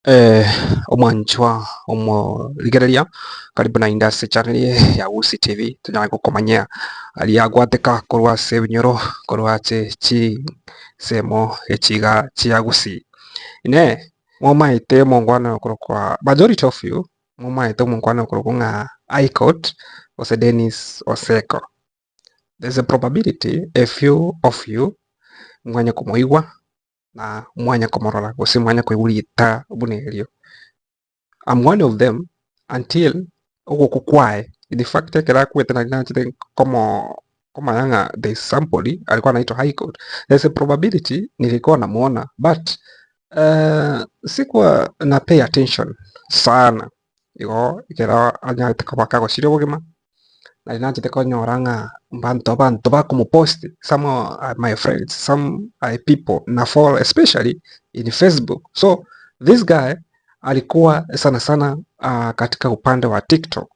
Omwanchwa omorigereria, karibu naende ase echannel eye ya Gusii TV, tonyare gokomanyia aria agwateka korwa ase ebinyoro, korwa ase chinsemo echi iga chia Gusii. Inee, momaete omongwana okorokwa majority of you momaete omongwana okorokwa ng'a High Court gose Dennis Oseko. There's a probability a few of you mwanye komoigwa. na mwanya komorora gose mwanya koigwa rieta buna erio. I'm one of them until ogokwa kwaye. In fact ekero akwete nari nachete komo komanya ng'a there is somebody alikuwa anaitwa High Court. There's a probability nilikuwa namuona but sikuwa na pay attention sana. Igo ekero anyarete koba kagosiria obogima, nari nachete konyora ng'a mbanto abanto bakomopost, some are my friends, some are people na follow especially in Facebook. So this guy alikuwa sana sana katika upande wa TikTok.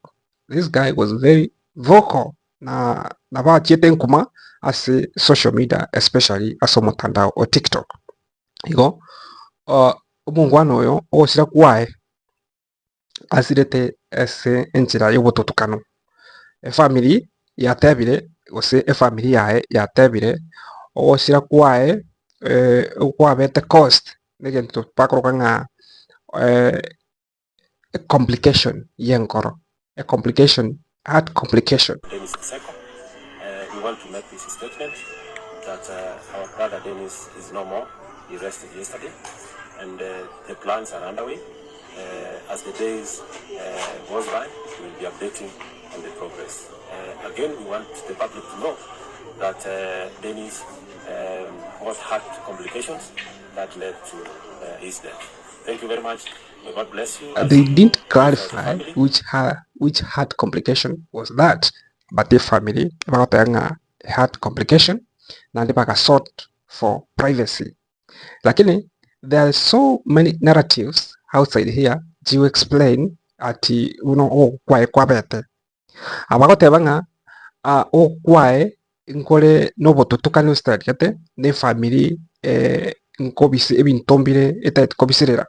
This guy was very vocal na nabo achiete nkuma ase social media especially ase omotandao o TikTok. Igo omongwana oyo ogosira kwaye asirete ase enchera y'obotutukanu. Efamiri yatebire gose efamiri yaye yatebire ogosira kwaye kwabete caused negento bakoroka ng'a ecomplication y'enkoro, ecomplication heart complication. Dennis Oseko. We want to make this statement that our brother Dennis is no more. He rested yesterday and the plans are underway. As the days goes by, we will be updating on the progress. Again, we want the public to know that Dennis got heart complications that led to his death. Thank you very much. May God bless you. They didn't clarify which, ha, which heart complication was that, but the family bagoteba ng'a heart complication naende baga sought for privacy. Lakini there are so many narratives outside here to explain ati buna ogokwa kwaye kwabete. Abagoteba ng'a ah, ogokwa nkore nobotutukani gose na efamiri nkobisi ebinto mbire etagete kobiserera.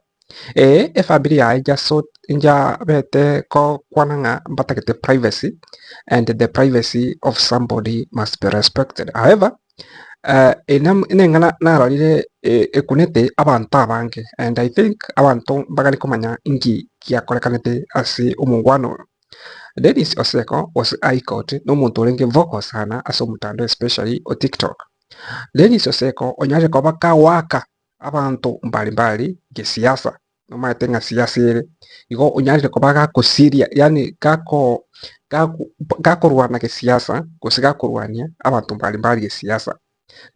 Ee efamiri yaye njaso njabete kokwana ng'a mbatagete privacy and the privacy of somebody must be respected. However, neng'ana narorire ekunete abanto abange and I think abanto mbagani komanya inki giakorekanete ase omongwana oyo. Dennis Oseko gose High Court nomonto orenge vocal sana ase omotandao especially o TikTok. Dennis Oseko onyarire koba kagoaka abanto mbari mbari gesiasa, nomanyete ng'a siasa ere, igo onyarire koba gakosiria yaani gako gako gakorwana gesiasa gose gakorwania abanto mbari mbari gesiasa.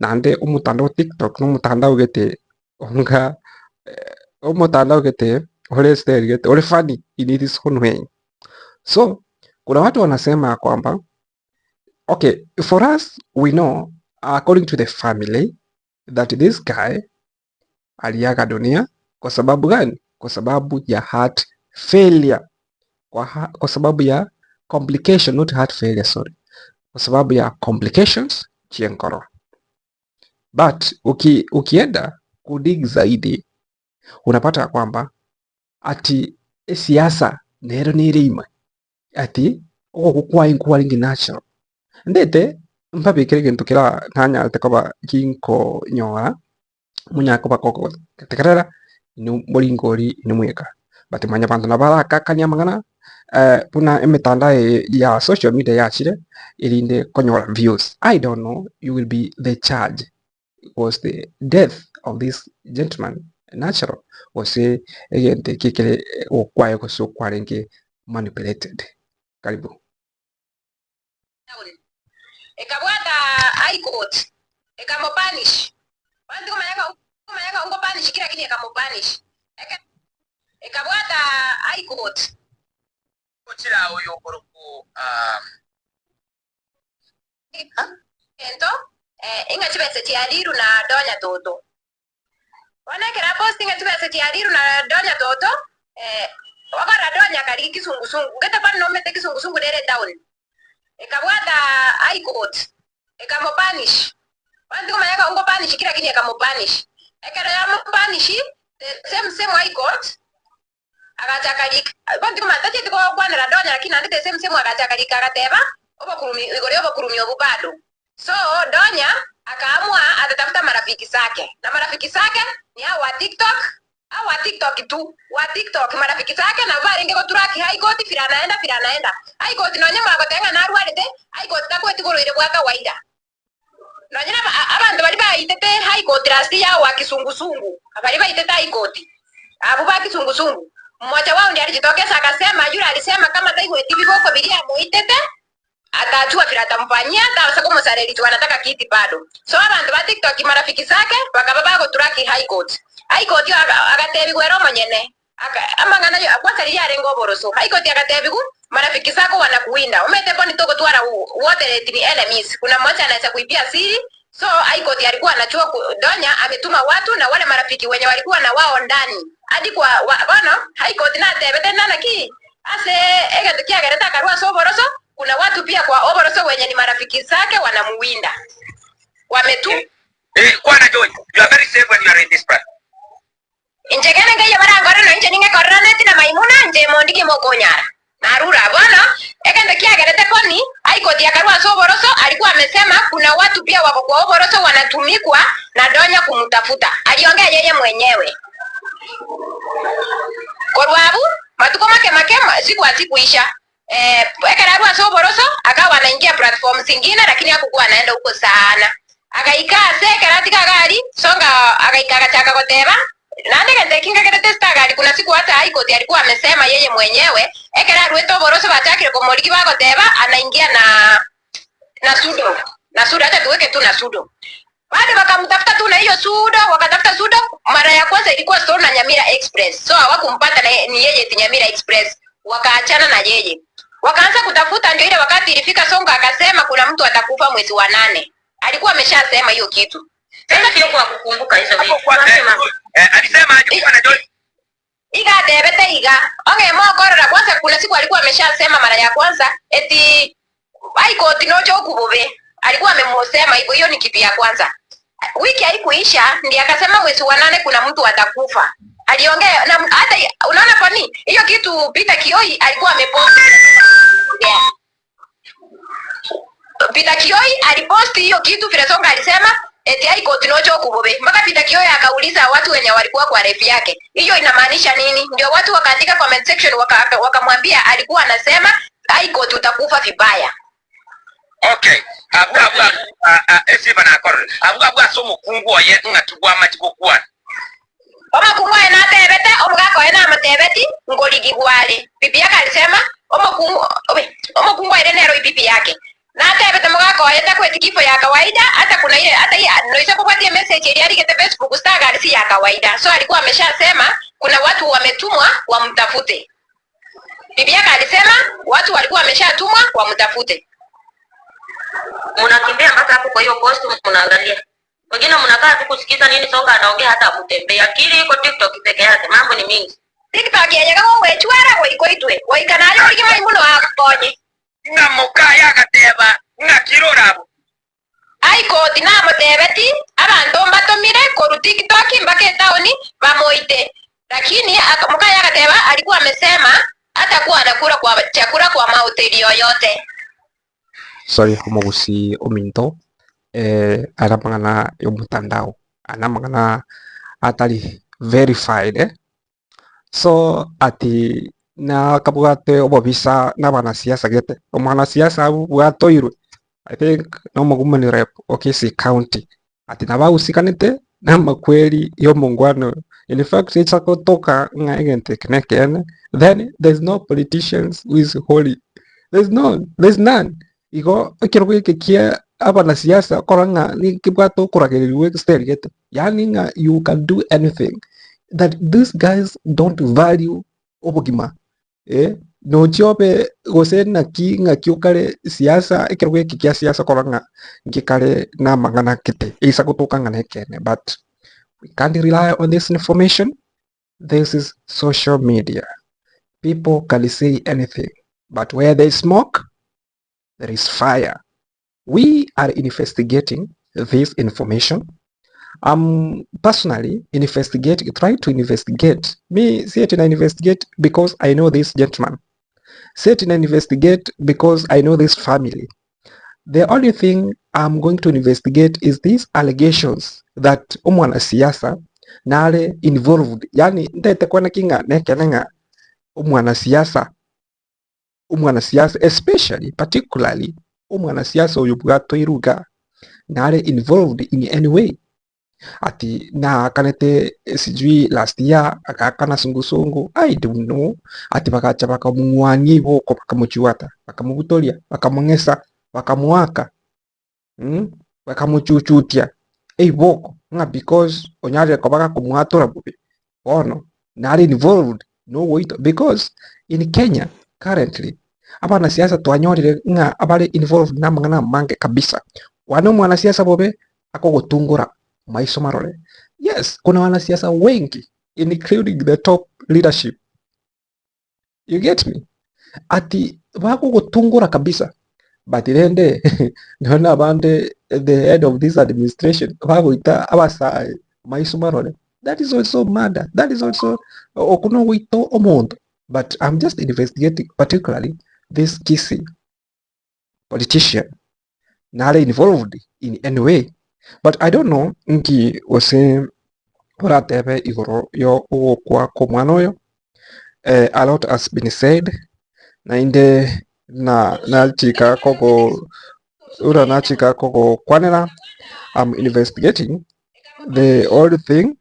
Naende omotandao o TikTok na omotandao gete onga omotandao gete ore style gete ore funny in its own way. So kuna watu wanasema ya kwamba okay for us we know according to the family that this guy aliaga dunia kwa sababu gani? Kwa sababu ya heart failure, kwa, ha, kwa sababu ya complication, not heart failure, sorry, kwa sababu ya complications chienkoro. But uki, ukienda kudig zaidi unapata ya kwamba ati esiasa nero nere ime ati ogokwa kwaye nkwarenge natural. Ndete mbabekere egento kera nanyarete koba ginkonyora monyare koba kogotegerera inwe moringori inwe mweka. But mwanyabanto nabo barakakanie amang'ana buna emetandao eye ya social media yachire erinde konyora views. I don't know you will be the judge was the death of this gentleman natural gose egento eke kere gokwaye gose okwarenge manipulated. Karibu. Ekabwata High Court ekamopunish. Bono tikomanya ng'a komanya ng'a ngopunish ki lakini ekamopunish. Eke ekabwata High Court. Gochira oyo okorokwa. Egento, ing'a chibesa chiarirwe na Donya Toto. Bono ekero apostinga chibesa chiarirwe na Donya Toto, okorora Donya akarigia kisungusungu, gete bono nomanyete kisungusungu nere etown. Ekabwata High Court, ekamopunish. Bono tikomanya ng'a ngopunish ki lakini ekamopunish. Ekero yamopunish, the same same High Court. Agacha akarika, bono tikomanya tacheti gokwanera Donya lakini naende the same same agacha akarika agateba obokurumi igoro yobokurumi obwo bado. So Donya akaamua atatafuta marafiki zake na marafiki zake ni hao wa TikTok, hao wa TikTok tu, wa TikTok marafiki zake nabo barenge goturaki High Court vile anaenda vile anaenda. High Court nonye mwagoteba ng'a narwarete, High Court takweti borwaire bwa kawaida. Nonye na abanto baria baitete High Court last year wa kisungusungu, baria baitete High Court, abwo ba kisungusungu, mmoja wao ndiye alijitokeza akasema, yule alisema kama taigweti biboko biria amoitete, atajua vile atamfanyia, tagose komosareri juu anataka kiti bado. So abanto ba TikTok marafiki zake bakaba bagoturaki High Court. High Court agatebigwa ere omonyene, Aka, amang'ana ayo kwansa riria arenge oboroso. High Court agatebigwa, Marafiki zako wanakuwinda, omanyete boni togotwara wote eti ni enemies, kuna mmoja anaeza kuibia siri, so High Court alikuwa anajua ku, Donya ametuma watu na wale marafiki wenye walikuwa na wao ndani hadi kwa wa, bono High Court natebete nana ki ase egento kiagerete akarwa ase oboroso, kuna watu pia kwa oboroso wenye ni marafiki zake wanamuwinda wametu. Eh, kwana George, you are very safe when you are in this platform. Inche kende nkaiyo barankore, na inche ningekoreraneti na Maimuna, inche mondiki mokonyara. Narure abwo. Bono egento kiagerete Koni aikotie akarua ase oboroso, alikuwa amesema kuna watu pia wako kwa oboroso wanatumikwa na Donya kumutafuta. Aliongea yeye mwenyewe. Korwa abwo matuko make make siku hazikuisha. Eh, ekero arua ase oboroso akawa anaingia platform zingine lakini hakukuwa anaenda huko sana. Agaika ase ekero atiga gari songa agaika agachaka goteba naende egento eki nkagerete star gari kuna siku hata High Court alikuwa amesema yeye mwenyewe ekero aruete oboroso bachakire komorigi bagoteba anaingia na na sudo na sudo acha tuweke tu na sudo Bado wakamtafuta tu na hiyo sudo, wakatafuta sudo. Mara ya kwanza ilikuwa story na Nyamira Express, so hawakumpata na ni yeye ti Nyamira Express, wakaachana na yeye, wakaanza kutafuta. Ndio ile wakati ilifika Sonko akasema kuna mtu atakufa mwezi wa nane, alikuwa ameshasema hiyo kitu. Sasa sio kwa kukumbuka hizo vitu. Eh, alisema aje kwa na Joy Iga atebete iga, ong'e mokorora kwanza kuna siku alikuwa ameshasema mara ya kwanza eti High Court noche okubobe. Alikuwa amemsema hivyo, hiyo ni kitu ya kwanza. Wiki haikuisha ndiye akasema mwezi wa nane kuna mtu atakufa. Aliongea na hata unaona kwa nini hiyo kitu Peter Kioi alikuwa amepost. Yeah. Peter Kioi aliposti hiyo kitu vile Sonko alisema eti High Court nocho okubobe. Mpaka Peter Kioi akauliza watu wenye walikuwa kwa refu yake, hiyo inamaanisha nini? Ndio watu wakaandika comment section wakamwambia waka alikuwa anasema High Court utakufa vibaya. Okay, abwo abwo esiba nakorire abwo abwo ase omokungu oye ng'aki bw'amachi gokwana. Omokungu oye natebete, omogaka oye namotebeti, Nkorigigwa are. Bibi yake alisema, omokungu obe, omokungu oye nere oi bibi yake. Natebete mogaka oye takweti kifo ya kawaida, hata kuna ile hata hii noise kobwatia message eria arigete Facebook Stargard si ya kawaida. So alikuwa ameshasema kuna watu wametumwa wamtafute. Bibi yake alisema watu walikuwa wameshatumwa wamtafute. Mnakimbia mpaka hapo kwa hiyo post mnaangalia. Wengine mnakaa tu kusikiza nini Sonko anaongea hata hamutembei. Akili iko TikTok peke yake, mambo ni mingi. TikTok eye gagogwechwara goika oitwe goika naye orige maimuno agokonye. Ng'a mokaye agateba, Ng'aki rora abwo? High Court namotebeti, abanto mbatomire korwa TikTok mpaka etaoni bamoite. Lakini mokaye agateba alikuwa amesema hatakuwa anakula kwa chakula kwa mahoteli yoyote. Sorry omogusii ominto eh, aya namang'ana y'omotandao, aya namang'ana atari verified eh. So ati nakabwate obobisa na abanasiasa gete, omwanasiasa abwo bwatoirwe I think na omogumani rep o Kisii county ati nabo ahusikanete na amakweri ya omongwana oyo. In fact echa gotoka ng'a egento eke nekeene then there's no politicians who is holy, there's none, there's none. Igo ekerogo eke kia abanasiasa okora ng'a nikebwate okoragereriwa egesteri gete, yaani ng'a you can do anything that these guys don't value obogima eh, nochia obe gose naki ng'aki okare siasa ekerogo eke kia siasa okora ng'a nkekare na amang'ana gete eisa gotoka ng'a nekeene but we can't rely on this information, this is social media people can say anything but where there is smoke there is fire. We are investigating this information. I'm personally investigating, trying to investigate. Me sieti na investigate because I know this gentleman. Sieti na investigate because I know this family. The only thing I'm going to investigate is these allegations that omwanasiasa nare involved. Yani ntaete kwana ki ng'a nekene ng'a omwanasiasa omwanasiasa especially particularly omwanasiasa oyo bwatoirwe iga nare involved in any way. Ati naakanete sijui last year agaakana sungusungu I don't know ati bagacha bakamong'wania iboko bakamochiwata bakamobutoria bakamong'esa bakamoaka mh bakamochuchutia eiboko ng'a because onyarire koba gakomwatora bobe bono nare involved na ogoitwa because in Kenya currently abanasiasa twanyorire ng'a abare involved na amang'ana amange kabisa. Kwana omwanasiasa bobe akogotungora maiso marore. Yes, kuna wanasiasa wengi including the top leadership. You get me? Ati bagogotungora kabisa but rende nonya na abande the head of this administration bagoita abasae maiso marore. That is also murder. That is also okwo nogoita omonto. But I'm just investigating particularly this Kisii politician nare involved in any way. But I don't know nki gose oratebe igoro yo ogokwa kw'omwana oyo. Eh, a lot has been said naende na nachika kogo ura nachika kogokwanera I'm investigating the whole thing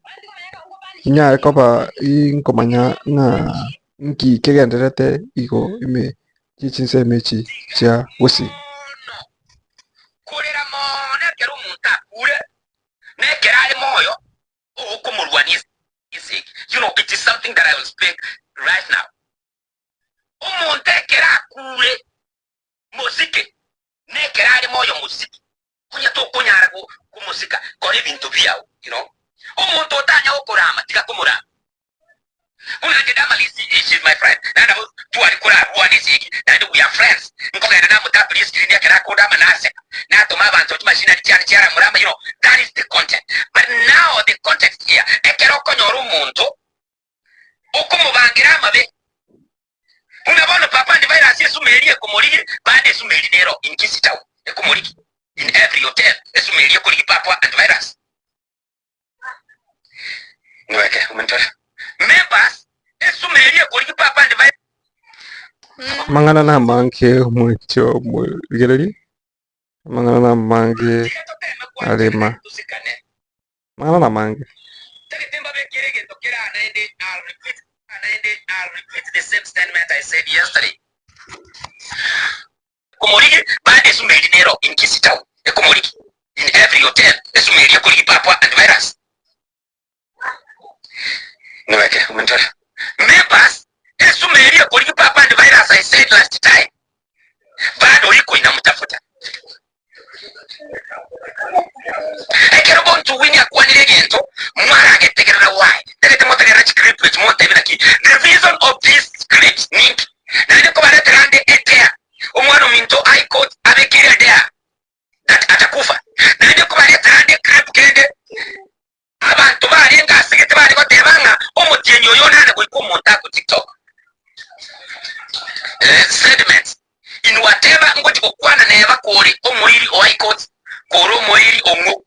nyare koba inkomanya ng'a nki kegendererete igo ime chie chinsemo echi chia Gusii. Bono, korera mono ekero omonto akure, na ekero are moyo, okomorwania esegi. You know, it is something that I will speak right now. Omonto ekero akure, mosike, na ekero are moyo mosike. Onye tokonyara komosika, kora ebinto biao, you know. Omonto otanya gokorama, tiga komorama. Buna inche Damaris, she is my friend, naende nabo tware korarwane esegi, naende we are friends. Nkogenda namotaperia escreen ekero akondama naseka, natoma abanto chimashinari chiane chiaramorama, you know, that is the content. But now the context here, ekero okonyora omonto okomobangera amabe, Buna bono Papa andibaire ase esumeri ekomorigi, bande esumeri nero in Kisii town ekomorigi, in every hotel esumeri ekorigi Papa antivirus. Niweke umenitosha. Members esumeri ekorigi Papa antivirus. Amang'ana namange omwancho omorigereria, amang'ana namange Tiga toteme kwancherana arema, tosikane. amang'ana namange. Tagete mbabekere egento kera naende I'll repeat naende I'll repeat the same statement I said yesterday. Komorigi bande esumeri nero in Kisii town ekomorigi in every hotel esumeri ekorigi papwa antivirus. Niweke umenitosha. Members esumeri ekorigi papa antivirus I said last time bado iko inamtafuta. Ekero Bontu Winnie akwanire egento, mwaragetegerera why? Ntagete motegerere chiclip echi montebie naki the reason of these clips ninki. Naende nkobaretera ande edare omwana ominto High Court abekeire edare that atakufa. Naende nkobaretera ande eclip kende abanto barenge asegete bare goteba ng'a omotienyi oyo onane goika omonto ako TikTok. Eh, sentiments in whatever ngochi gokwana neba kore omoiri o High Court kore omoiri ong'o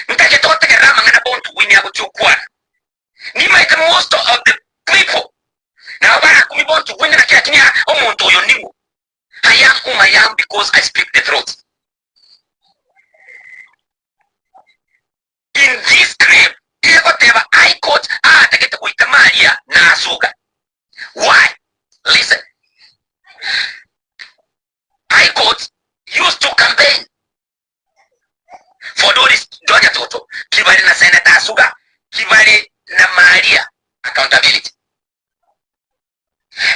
ntagete gotegerera amang'ana Bontu Winnie agochi okwana nimaete most of the people nabo barakumi Bontu Winnie naki lakini omonto oyo ning'o I am whom I am because I speak the truth. In this clip egoteba High Court aatagete goika Maria na Asuga. Why? Listen. High Court used to campaign for Doris Donya Toto kibare na Senator Asuga kibare na Maria accountability.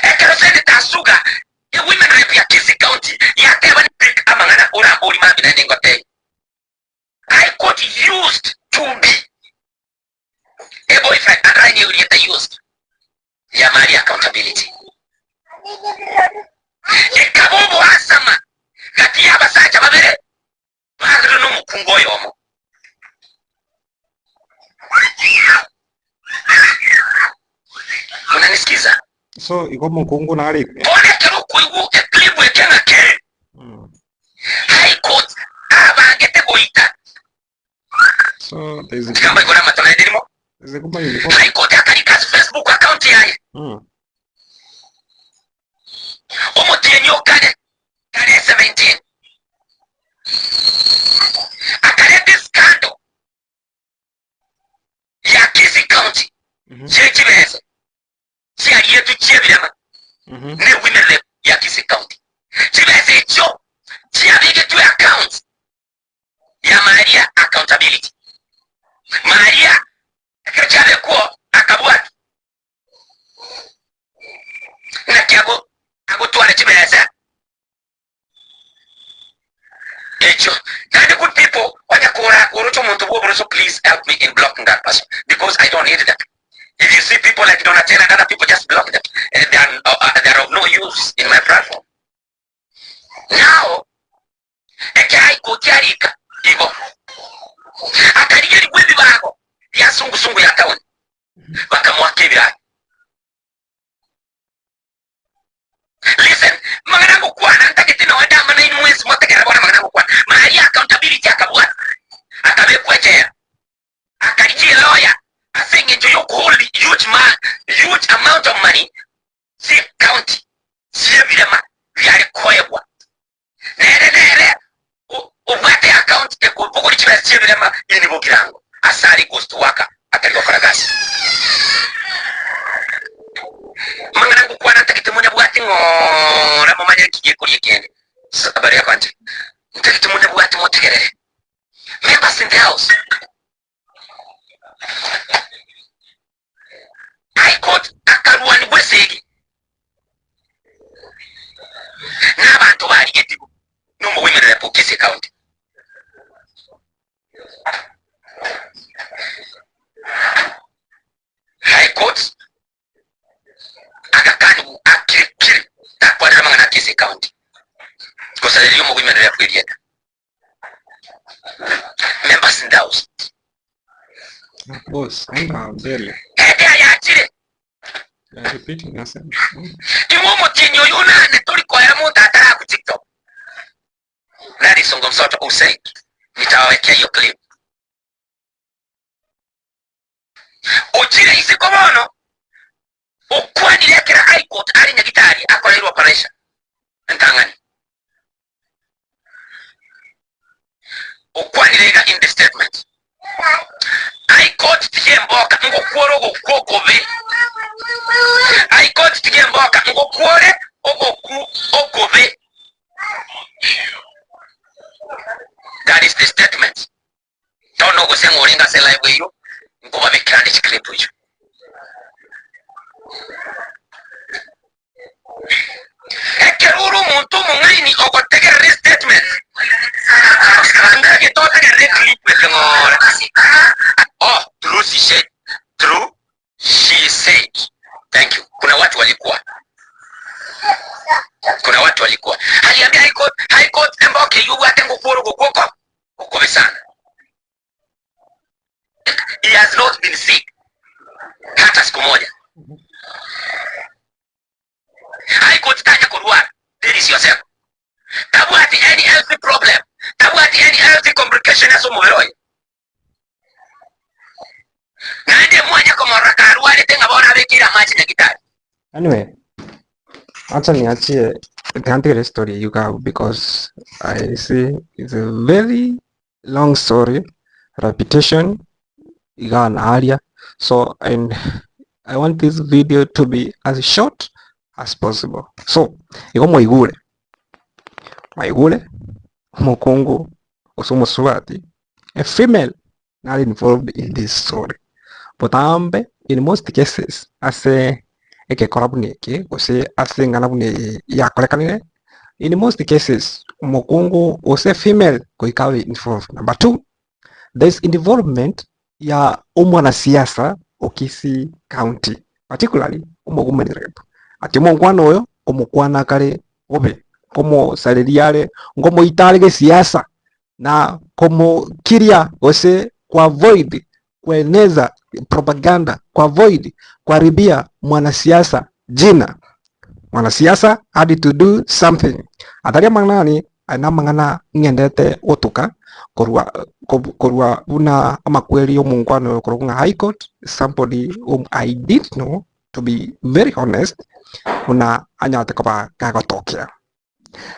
Ekero Senator Asuga e women rep ya Kisii County yateba ni amang'ana orambori mambi naende ngotebie. I got used to be a boyfriend and I knew yet used ya mali accountability ekaba oboasama gati y'abasacha babere bagire n'omokungu oyomo. Munanisikiza? So igo omokungu nare Bono ekero okoigwa eclip eke ng'a kere Mm. High Court abangete goita So there's Tiga mbaigore amato naende rimo. there's a woman involved. High Court akarika ase Facebook account yaye Mm. omotienyi o kane tarehe 17 akareta escandal ya Kisii County Mhm. chie chibesa chiarietwe chi'ebirema Mhm. ne Women Rep ya Kisii County. Chibesa echio chiabegetwe account ya Maria Accountability. Maria ekero chiabekwo akabwati naki ago agotwara chibesa Ekyo naende good people onye kora oroche omonto bwa oboroso please help me in blocking that person because I don't need them. If you see people like Donatella and other people just block them. Eh, they are, uh, uh, they are of no use in my platform. Now, ekeraiko kiarika igo akarigerigwa ebibago bia sungusungu ya town bakamoaka ebiragi Listen, mang'ana agokwana ntagete nonya ndamana inwe mwensi motegerere bono amang'ana agokwana. Maria accountability akabwata, akabekwa echela, akarigia elawyer ase eng'encho y'okohold huge ma huge amount of money chie county chi'ebirema biare koegwa. Nere nere obwate account ekobogori chibesa chi'ebirema in Bogirango ase are ghost worker atari gokora gasi. Mang'ana ngokwana ntagete monyabwati ng'ora momanye nki gekoria ekende. Baria abanche ntagete monyabwati motegerere. Members in the house. High Court akarwanigwa esegi nabanto barigetigwe nomogoimerera po Kisii County. High Court agakanigwa akirikiri takwanera amang'ana a Kisii County gosareria omogoimerera bw'erieta. Members in the house. Boss, enda mbele. Ende ayachire You are repeating yourself. Ing'we omotienyi oyo onane tori koera monto ataraku TikTok. That is Ongomsoto who said, nitawawekea hiyo clip. Ochire isiko bono okwanire ekero High Court are nyagitari akoreirwe operation entang'ani. Okwanire iga in the statement. High Court tiga emboka ngokwore ogokwa okobe. High Court tiga emboka ngokwore ogoku okobe. That is the statement. Tono gose ng'a orenge ase live eyio nkobabekera nde chiclip echio. Ekero ore omonto omong'aini ogotegerera estatement, ntagete otegerere eclip eke ng'ore. Oh, true she said, true she said. Thank you. Kuna watu walikuwa kuna watu walikuwa aliambia high court, high court emboke yubwate ngokworogwo gwoko okobe sana. He has not been sick hata siku moja. High Court tanya korwara there is yourself. Tabwati any health problem, tabwati any health complication ase omobere oye. Naende mwanya komorora karwarete ng'a bono abekeire amache nyagitari. Anyway, acha niachie niandige story you have because I see it's a very long story repetition iga na aria so and I want this video to be as short as possible so igo mwaigure mwaigure omokungu gose omosubati a female nare involved in this story botambe in most cases ase egekora buna eke gose ase eng'ana buna eye yakorekanire in most cases omokungu gose female goika abe involved. Number two, there is involvement ya omwanasiasa o Kisii County particularly omowomen rep ati omongwana oyo omokwana kare bobe nkomosareria are nkomoita are gesiasa na komokiria gose ko avoid. kueneza propaganda, kuavoid kuharibia mwanasiasa jina. Mwanasiasa had to do something. Atari amang'ana ane, aya namang'ana ng'endete gotuka korwa korwa buna amakweri y'omongwana oyo korwa ng'a High Court, somebody whom I didn't know to be very honest, buna anyarete koba kagotokea.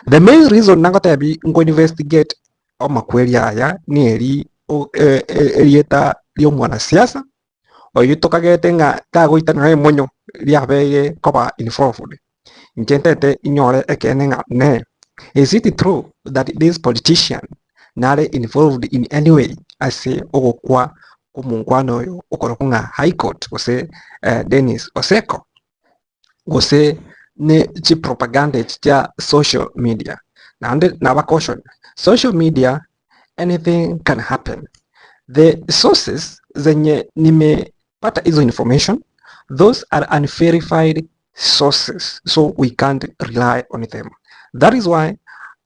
The main reason nagotebi nko investigate amakweri aya neri erieta ri'omwanasiasa oyio tokagete ng'a tagoitana na emonyo riabeire koba involved. Inche ntete inyore ekeene ng'a nee, is it true that this politician nare involved in any way ase ogokwa kw'omonkwana oyo okorokwa ng'a High Court gose Dennis Oseko? Gose ne chipropaganda echi chia social media. Naende naba caution, social media anything can happen. The sources zenye nimepata hizo information those are unverified sources so we can't rely on them. That is why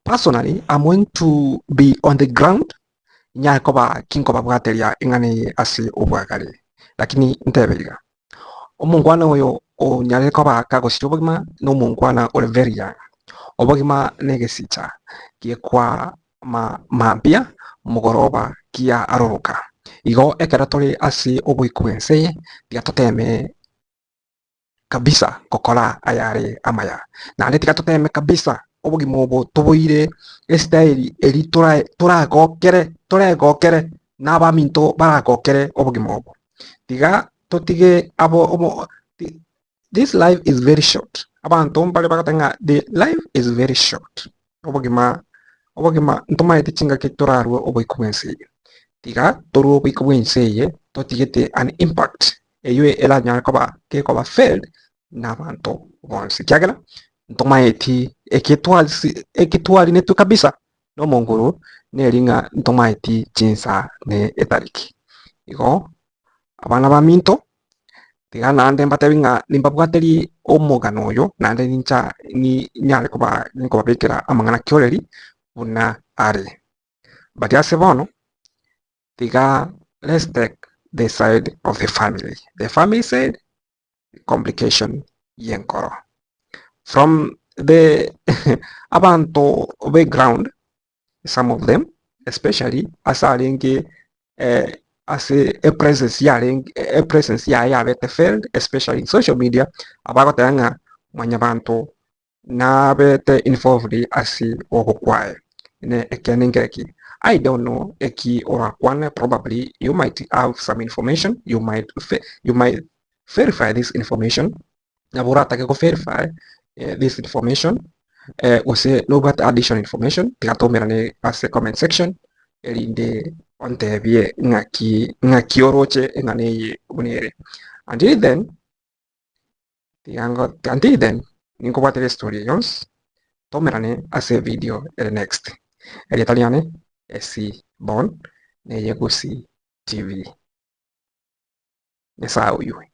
personally I'm going to be on the ground nyare koba kinkobabwateria ing'ana eye ase obwagare. Lakini ntebe iga, Omongwana oyo onyare koba kagosiria obogima nomonkwana ore very young. Obogima negesicha gekwa mambia mogoroba kia aroroka. Igo ekero tore ase oboiko bw'ense eye tiga toteme kabisa gokora ayare amaya. Naende tiga toteme kabisa obogima obo toboire estyle eri toragokere toregokere na abaminto baragokere obogima obo. Tiga totige abo obo this life is very short abanto mbare bagoteba ng'a the life is very short obogima obogima ntomaete chingaki torarwe oboiko bw'ense eye tiga torwe oboiko bw'ense eye totigete an impact eywo eranyare koba gekoba felt na abanto bonsi ekiagera ntomaeti eke twasi eke twarinetwe kabisa na omonguru neri ng'a ntomaeti chinsa ne etariki igo Abana baminto, tiga naende mbatebi ng'a nimbabwaterie omogano oyo, naende nincha ninyare koba nkobabekera amang'ana kioreri buna are. But ase bono, tiga let's take the side of the family. The family said complication y'enkoro. From the abanto be ground some of them especially ase arenge ase epresence yarenge epresence yaye yabete felt especially in social media abagoteba ng'a mwanyabanto nabete involved ase ogokwa ne ekeene nkereki. I don't know eki orakwane probably you might have some information you might you might verify this information nabo oratake go verify this information gose nobwate additional information tiga toumerane ase comment section erinde ontebie ng'aki ng'aki oroche eng'ana eye buna ere. Until then tiga ngo until then ninkobwatera estory eye yonsi toumerane ase evideo ere next. Erieta riane SC Bon neye Gusii TV. Nyasaye oywe.